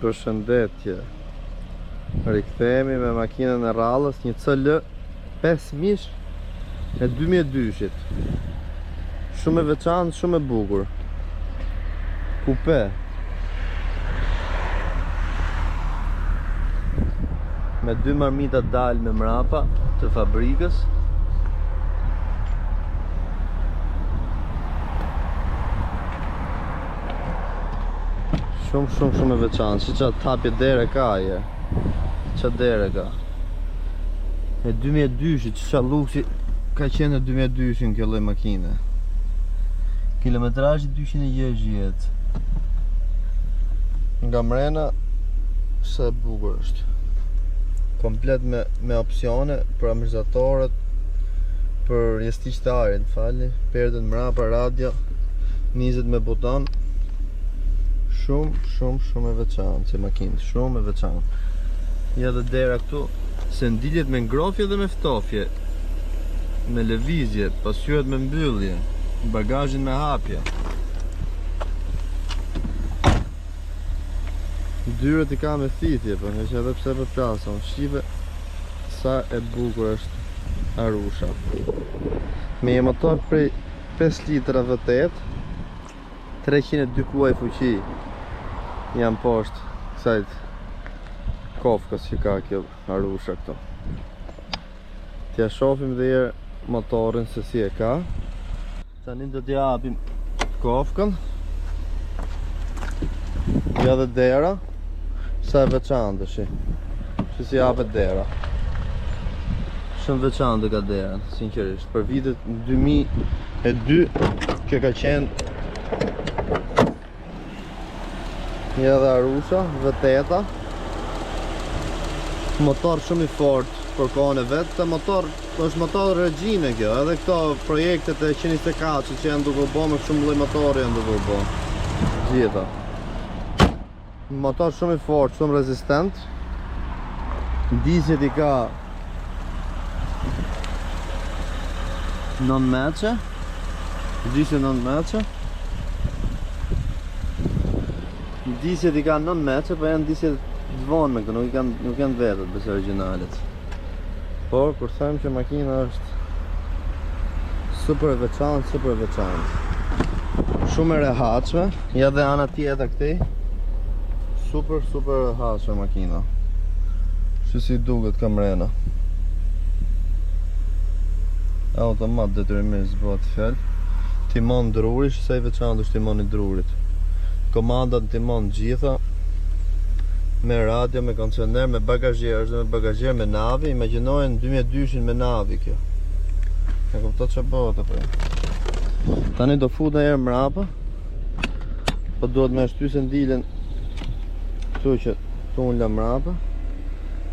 Përshëndetje. Rikthehemi me makinën e radhës, një CL 5000 e 2002-shit. Shumë e veçantë, shumë e bukur. Kupe. Me dy marmita dalme mrapa të fabrikës. Shumë shumë shumë e veçantë. Shi ça hapje dere ka je. Ça dere ka. E 2002-shit, ça luksi ka qenë në 2002-shin kjo lloj makine. Kilometrazhi 260. Nga mrena sa e bukur është. Komplet me me opsione për amortizatorët, për jastëk të ajrit, më falni, perdet mrapa, radio, nizet me buton. Shumë, shumë, shumë e veçantë si makinë, shumë e veçantë. Ja dhe dera këtu, sendiljet me ngrofje dhe me ftofje, me lëvizje, pasqyrat me mbyllje, bagazhin me hapje. Dyert i ka me thithje, po nga që edhe pse përplasen, shife sa e bukur është Arusha. Me një motor prej 5 litra V8, 302 kuaj fuqi janë poshtë kësaj kofkës që ka kjo Arusha këtu. T'ja shofim dhe herë motorin se si e ka. Tani do t'ja hapim kofkën. Ja dhe dera. Sa e veçantë shi. Shi si hapet dera. Shumë veçantë ka dera, sinqerisht. Për vitet 2002 kjo ka qenë Ja dhe Arusha, V8 Motor shumë i fort për kohën e vet, Këtë motor është motor regjine kjo, edhe këto projektet e 124 që janë duke u bo me shumë lloj motori janë duke u bo. Gjitha. Motor shumë i fort, shumë rezistent. Disqet i ka 9 meçe. Disqet 9 meçe. Disqet i ka 9 meçe, po janë disqet të vonë me këto, nuk i kanë nuk janë vetët, besoj originalet. Por kur them që makina është super e veçantë, super e veçantë. Shumë e rehatshme, ja dhe ana tjetër këtej. Super super e rehatshme makina. Shi si duket ka mrena. Automat detyrimisht s'bëhet fjalë. Timon druri, shi sa i veçantë është timoni i drurit. Komandat në timon gjitha. Me radio, me kondicioner, me bagazhier, është dhe me bagazhier, me navi. Imagjinoje në 2002-shin me navi kjo. E kupto që bëhet apo jo? Tani do fut një herë mrapa. Po duhet me shty sendilen këtu që tu unë la mrapa.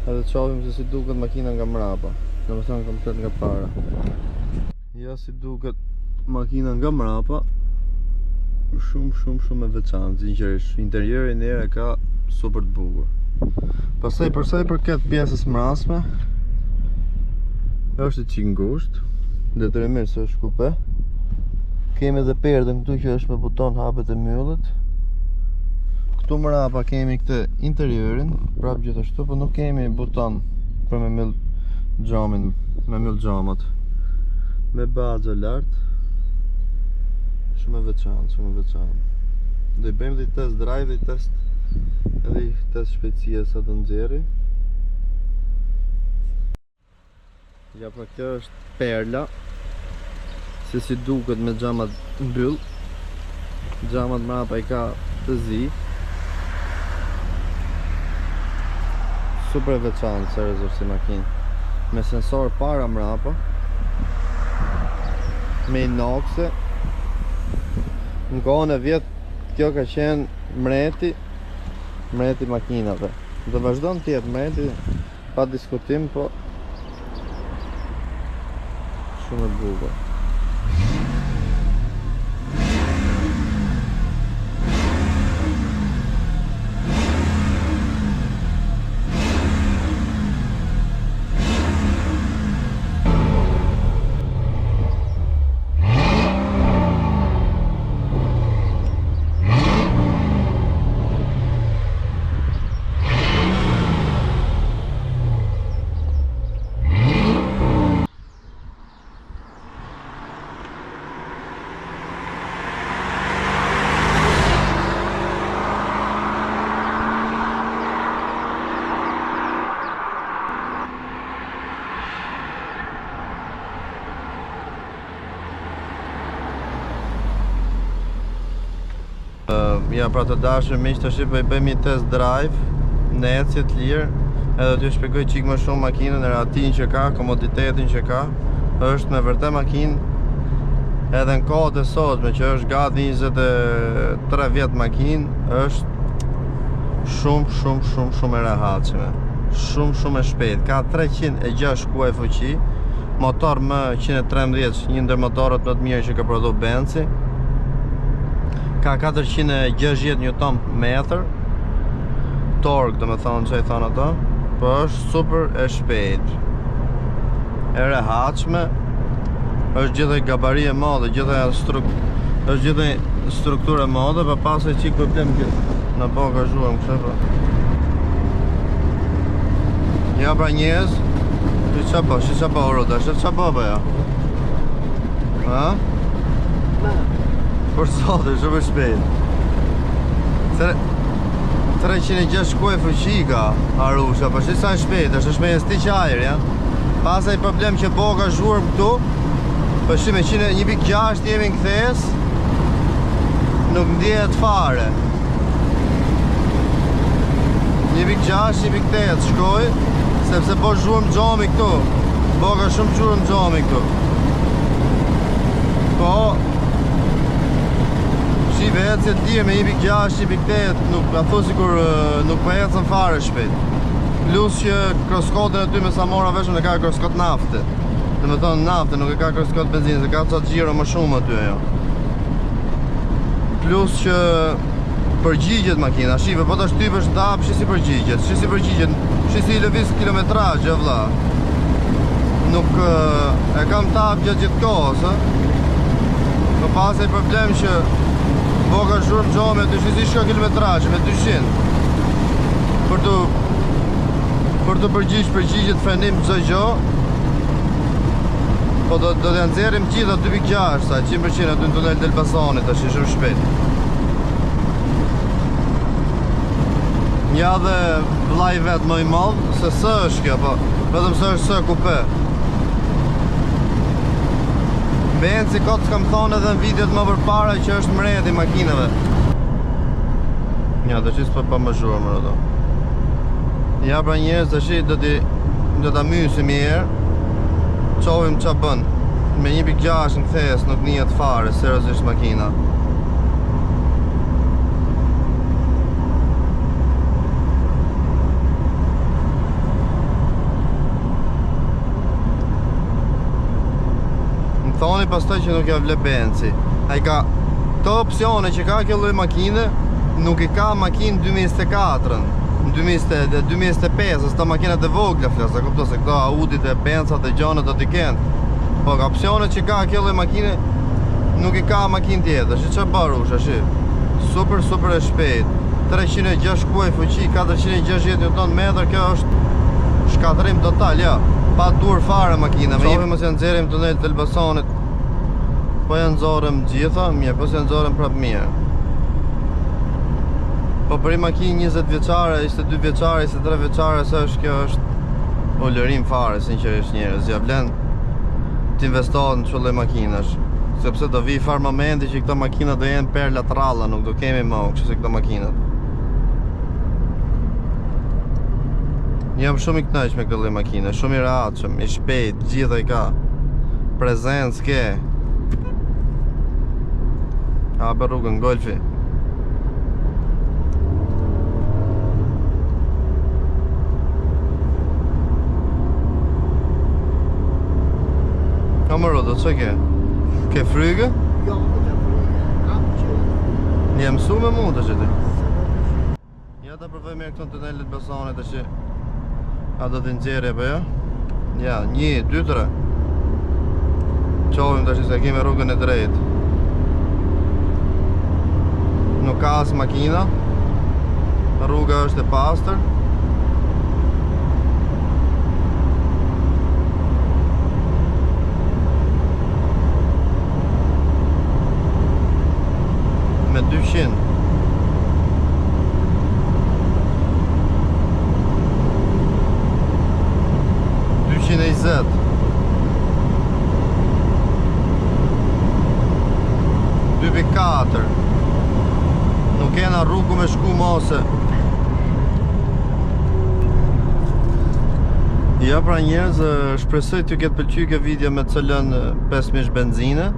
Edhe të shohim se si duket makina nga mrapa. Domethënë komplet nga para. Ja si duket makina nga mrapa. Shumë shumë shumë e veçantë, sinqerisht. Interierin e ka super të bukur. Pastaj për sa i përket pjesës mrasme, është i çik ngushtë, detyrimisht se është kupe. Kemi edhe perdën këtu që është me buton hapet e mbyllet. Këtu mrapa kemi këtë interiorin, prap gjithashtu, po nuk kemi buton për me mbyll xhamin, me mbyll xhamat. Me baxho lart. Shumë e veçantë, shumë e veçantë. Do i bëjmë dhe i test drive dhe i test edhe i test shpejtësie sa do nxjerri. Ja pra kjo është perla Se si duket me xhamat mbyll Xhamat mrapa i ka të zi Super e veçantë seriozisht si makinë Me sensor para mrapa Me inokse Në kohën e vjet Kjo ka qenë mreti Mreti makinave Do vazhdon të jetë mreti Pa diskutim, po shumë e bukur. Ja pra të dashur miq tash po i bëjmë një test drive në ecje të lirë edhe t'ju shpjegoj çik më shumë makinën, rehatinë që ka, komoditetin që ka. Është me vërtet makinë edhe në kohët e sotme që është gati 23 vjet makinë, është shumë shumë shumë shumë e rehatshme. Shumë shumë e shpejtë. Ka 306 kuaj fuqi, motor M113, një ndër motorët më të mirë që ka prodhuar Benzi. Ka 460 Newton metër torque, do me thonë që i thonë ato, po është super e shpejt. E rehatshme, është gjithë e gabari e madhe, gjithë e struk, është gjithë e strukturë e madhe, pa pasë e qik problem kjo. Në po ka zhurmë kështë po. Ja pra njerëz, shi qa po, shi qa po oro, shi qa po po ja. Ha? Për zotin, shumë e shpejt. 306 kuaj fuqi ka Arusha, po shi sa e shpejt, është është me sti që ajër, ja. Pas ai problem që bo ka zhurmë këtu, po shi me 1.6 jemi në kthesë, nuk ndjehet fare. 1.6, 1.8 shkoj, sepse bo zhurmë xhami këtu. Bo ka shumë zhurmë xhami këtu. Po, Shive ecje të lirë me 1.6, 1.8, nuk a thu sikur nuk po ecën fare shpejt. Plus që kroskotën aty me sa mora veshën e ka kroskot nafte. Do me thonë nafte, nuk e ka kroskot benzinë, se ka ca xhiro më shumë aty ajo. Plus që përgjigjet makina, shive, po ta shtypësh në tap, shi si përgjigjet, shi si përgjigjet, shi si i lëviz kilometrazh, e vlla. Nuk e kam tap gjatë gjithë kohës, ë. Po pas ai problem që bo ka zhurmë xhami aty shi si shko kilometrazh me 200. Për të për të përgjigj përgjigjet frenim çdo gjë. Po do do t'ja nxjerrim gjitha 2.6 sa 100% aty në tunel të Elbasanit tash shumë shpejt. Një dhe vllai vet më i madh se S është kjo, po vetëm se është S coupe. Benzi kot s'kam thonë edhe në videot më përpara që është mreti i makinave. Ja, tash s'po pa më zhurmë më ato. Ja pra njerëz tash do t'i do ta mysim një herë. Qovim ça bën. Me 1.6 në kthesë nuk nihet fare seriozisht makina. Më thoni pastaj që nuk ja vle Benzi. Ai ka këto opsione që ka kjo lloj makine, nuk i ka makinë 2024-ën, në 2020 dhe 2025, këto makinat e vogla flas, a kupton se këto Audi e Benzat e gjonat do t'i kenë. Po ka opsione që ka kjo lloj makine, nuk i ka makinë tjetër. Shi çfarë barusha, shi. Super super e shpejt. 306 kuaj fuqi, 460 Nm, kjo është shkatërrim total, ja. Pa dur fare makina. Me jemi mos ja nxjerrim tunel të Elbasanit. Po ja nxorëm gjitha, mirë, po s'ja nxorëm prap mirë. Po për i makinë 20 vjeçare, 22 vjeçare, 23 vjeçare, se është kjo është ulërim fare, sinqerisht njerëz, ja vlen të investohet në çdo makinash, sepse do vi far momenti që këto makina do jenë perla të rralla, nuk do kemi më kështu si këto makinat. Jam shumë i kënaqur me këtë lloj makine, shumë i rehatshëm, i shpejt, gjitha i ka. Prezencë ke. Hape rrugën Golfi. Ka më rrodo, që ke? Ke frygë? Jo, nuk e frygë, kam që... Një mësu me mu të që ti? Ja ta provoj mirë këto në tunelit Elbasanit tash. A do t'i nxjerrë apo jo? Ja, 1 2 3. Qovim tash se kemi rrugën e drejtë. Nuk ka as makina. Rruga është e pastër. Me 200. 220. 2.4. Nuk kena me shku ma se. Ja pra njerëz, shpresoj t'ju ketë pëlqyer kjo video me CL-n 5000 benzine.